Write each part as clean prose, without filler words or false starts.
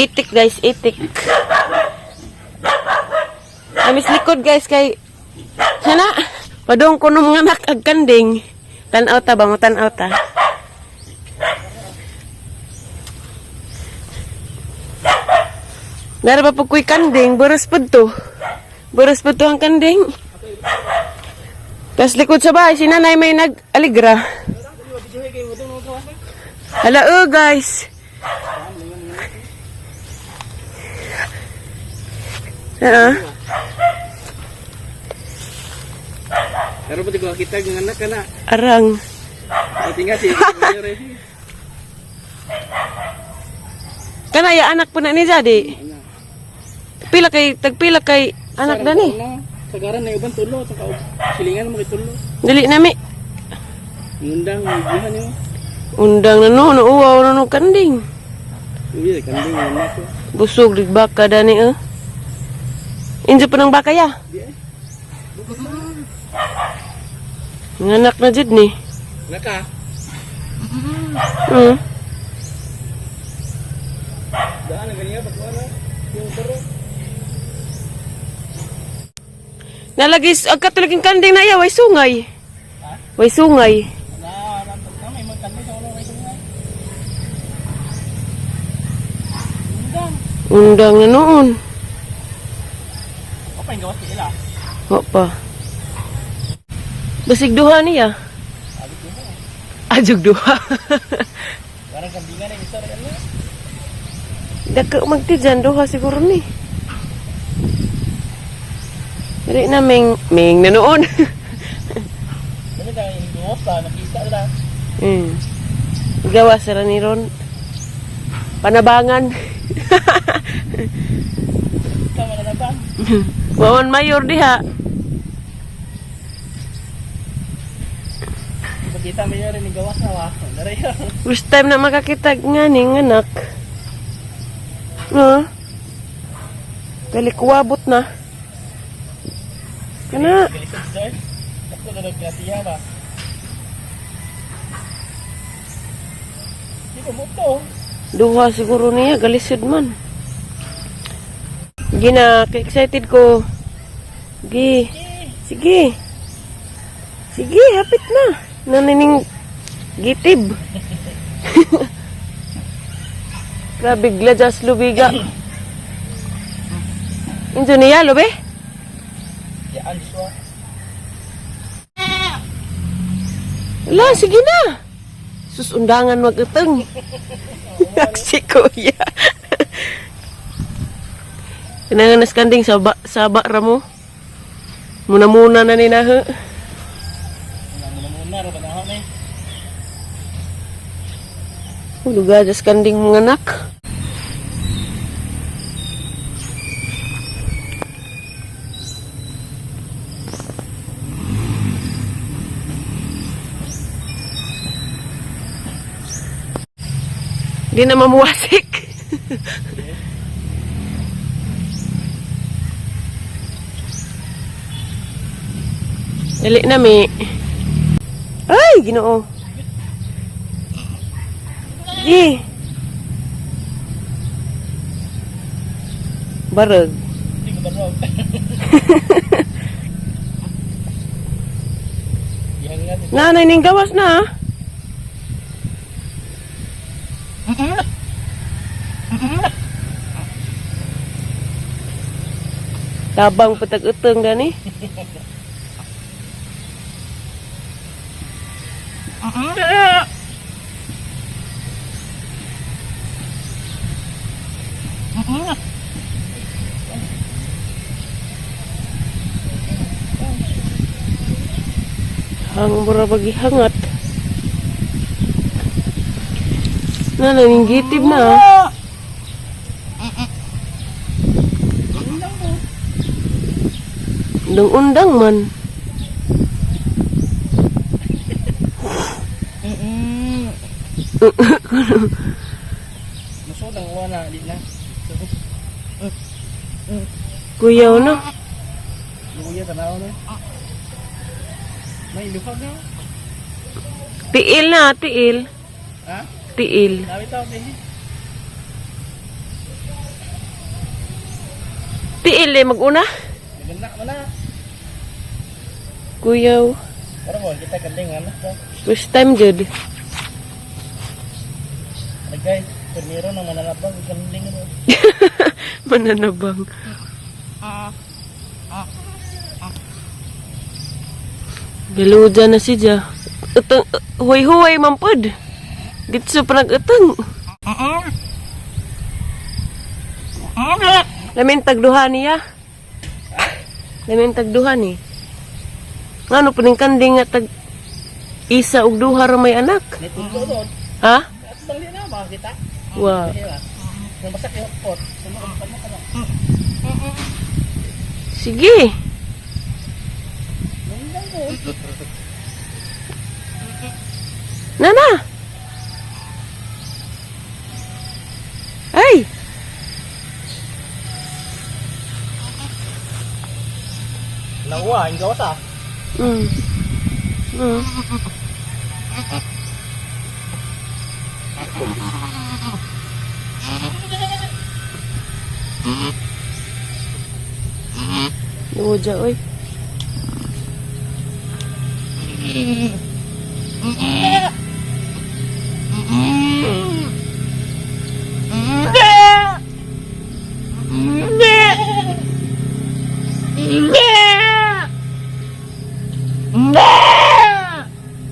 Itik guys, itik. Amis likod guys kay sana padung ko ng mga anak ag kanding. Tan-aw ta ba mo tan-aw ta. Nara pa po ko'y kanding, buros po to. Buros po to ang kanding. Tapos likod sa bahay, si nanay may nag-aligra. Hala, oh guys. Oo. Pero pati ko kita ng anak ka na. Arang. Pati nga si Mayor eh. Kana ya anak po na ni Jadi. Pila kay tagpila kay anak dani. Sagaran na uban tulo sa silingan mo kay tulo. Dili nami. Ngundang gihan nimo. Undang na no, nauwaw na no kanding. Uy, kanding anak ko. Busog dig baka dani eh. Injo pa ng baka ya. Di eh. Ng anak na jud ni. Naka. Daan na ganyan pag wala. Yung taro. Nalagay ag katulaging kanding na iya way sungay. Way sungay. Na, na, na, may magkanding sa ulo kay sungay. Undang. Undang na noon. O pa gawas nila. Wa pa. Basig duha niya. Ajog duha. Parang kambingan na isa rin ano. Dako magtijan duha siguro ni. Dili na ming ming na noon. Dami tayo yung gawas pa, nakita na. Gawa sa ni ron. Panabangan. Tama na ba? Wawan mayor diha. Pagkita mo yun, yung gawas na wa. Dara yun. First time na makakita nga ni ng anak. No. Dali kuwabot na. Kana. Galisod sir. Ako na nagkatiya ba? Di ko mo to. Duha siguro niya, galisod man. Gina, excited ko. Gi. Sige. Sige, hapit na. Nanining gitib. Grabe, glajas lubiga. Injo niya, lube? Yaan, diswa. Wala, sige na. Sus, undangan mag-utang. Si kuya. Kinanganas kanding saba, saba ra mo. Muna-muna na ni naha. Muna-muna, roba na ako na eh. Lugajas kanding mga anak. Di na mamuwasik. Dali na, mi. Ay, ginoo. Gi. Barag. Hindi ko barog. Ihangat. Nanay, ning gawas na ah. Tabang patag-utong gani. Hang mura bagi hangat. Nanay, ning gitib na ah. Undang-undang man. Musod ang uwan na, di na. Kuyaw no. Luya, tanaw na. May lukag na. Tiil na, tiil. Ha? Tiil. Dami tao, baby. Tiil eh, mag-una. Nagana mo na. Kuyaw. Pero mo, kita kanding anak ko. First time jud. Nagay, primero nang mananabang kanding ano. Mananabang. Galuja na si Ja. Utang, huway-huway mampod. Dito pa nag-utang. Lamin tagduha niya. Lamin tagduha ni. Ngano puning kanding nga tag isa og duha ra may anak. May tulo doon. Ha? At bang na makakita. Wow. Kaya, nabasa kayo pot. Sumakot mo ka na. Sige. Nandang ko. Nana. Ay. Nawa, ang gawas ah. Luja, oy.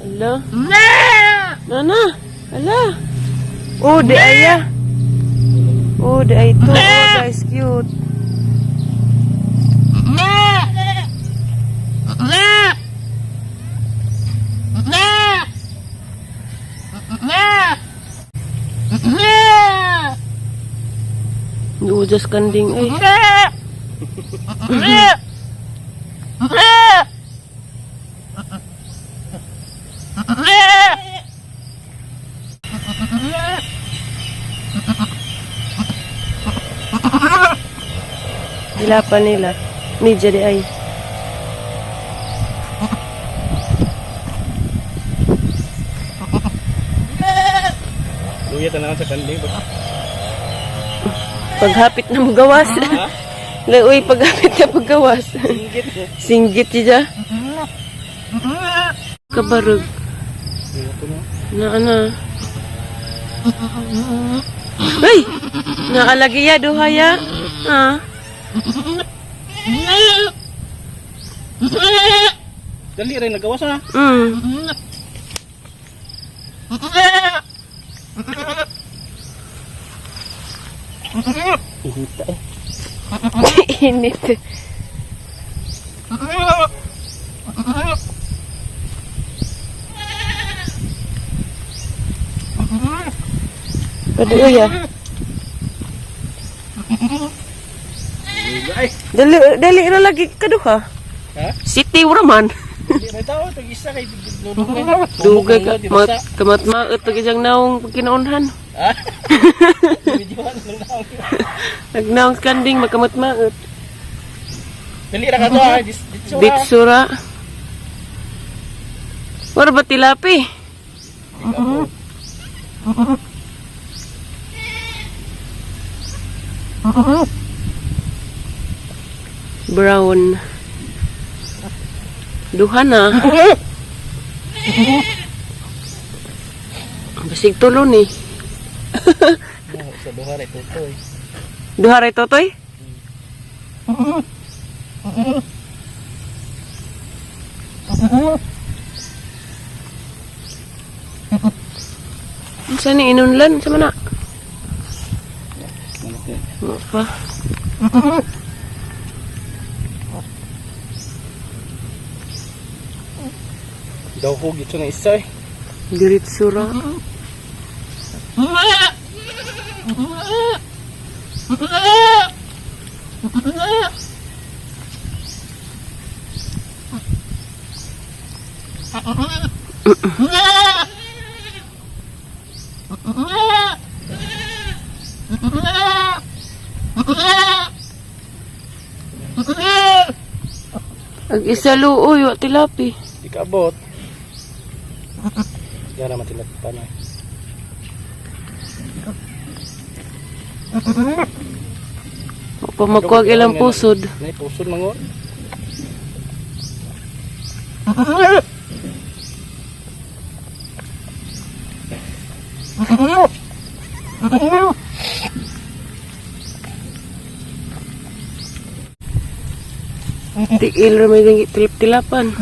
Ala. Nana. Ala. Oh, di aya. Oh, di ay to. Oh, guys, cute. Lujas kanding ay. Dila pa nila. Ni di ay. Luya tanawan sa kanding. Paghapit na magawas. Lauy, paghapit na paggawas. Singgit. Singgit siya. Kabarog. Na ana. Ay! Naalagi ya, duha ya. Ah. Dali rin nagawas ah. Ihita eh. Init. Pwede ya. Ay, Dali, dali na lagi kaduha. Ha? City ura man. Dali rin tao tag isa kay dugay. Dugay ka mat kamat maot pag isang naong pagkinaunhan. Ha? Videoan lang naong. Nagnaong kanding makamat maot. Dali ra ka to ah. Ditso ra. Ditsura. Wala ba tilapi? Brown. Duha na. Basig tulo ni. No, sa duha ra tutoy. Duha ray totoy? Unsa ni inunlan sa mana? Mo pa. Daw ko gito na isa eh. Diretso ra. Ag isa luoy wa tilapi. Di ka abot. Gara matilat pa na. Pa makuha ilang pusod. Nay pusod mango. Tiil ra may dingi tilap-tilapan.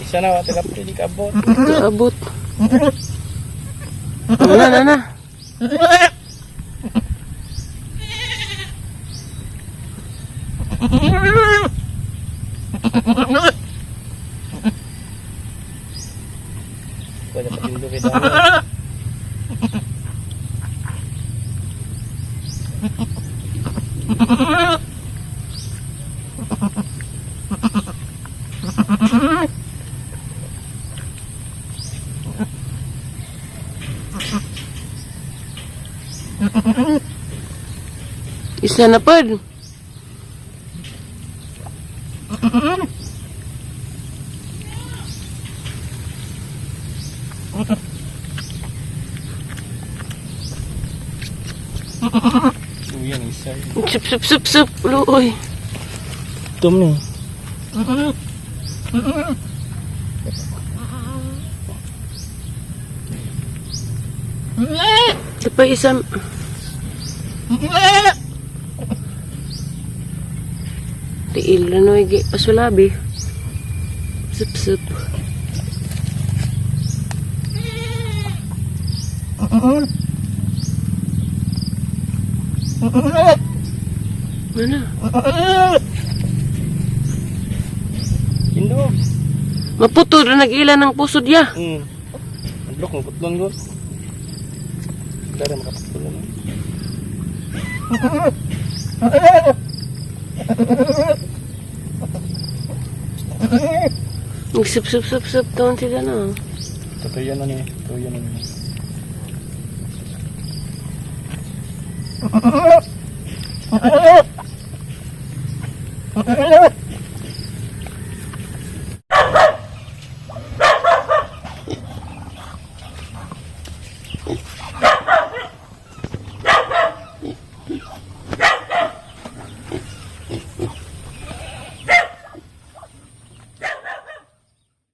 Isa na wa tilap di kaabot. Kaabot. Na na na. Pwede pa tindo kay dami. Isa na pod. Uyan isa. Sup sup sup sup. Luoy. Tum ni. Ito pa isa. Tiil na no, igi pasulabi. Sup sup. Ano? Tindo. Maputo na nag-ila ng pusod ya. Blok mo putlon ko. Dara makaputlon. Nag-sup sup sup sup taon sila na. Totoo na ni. Totoo na ni.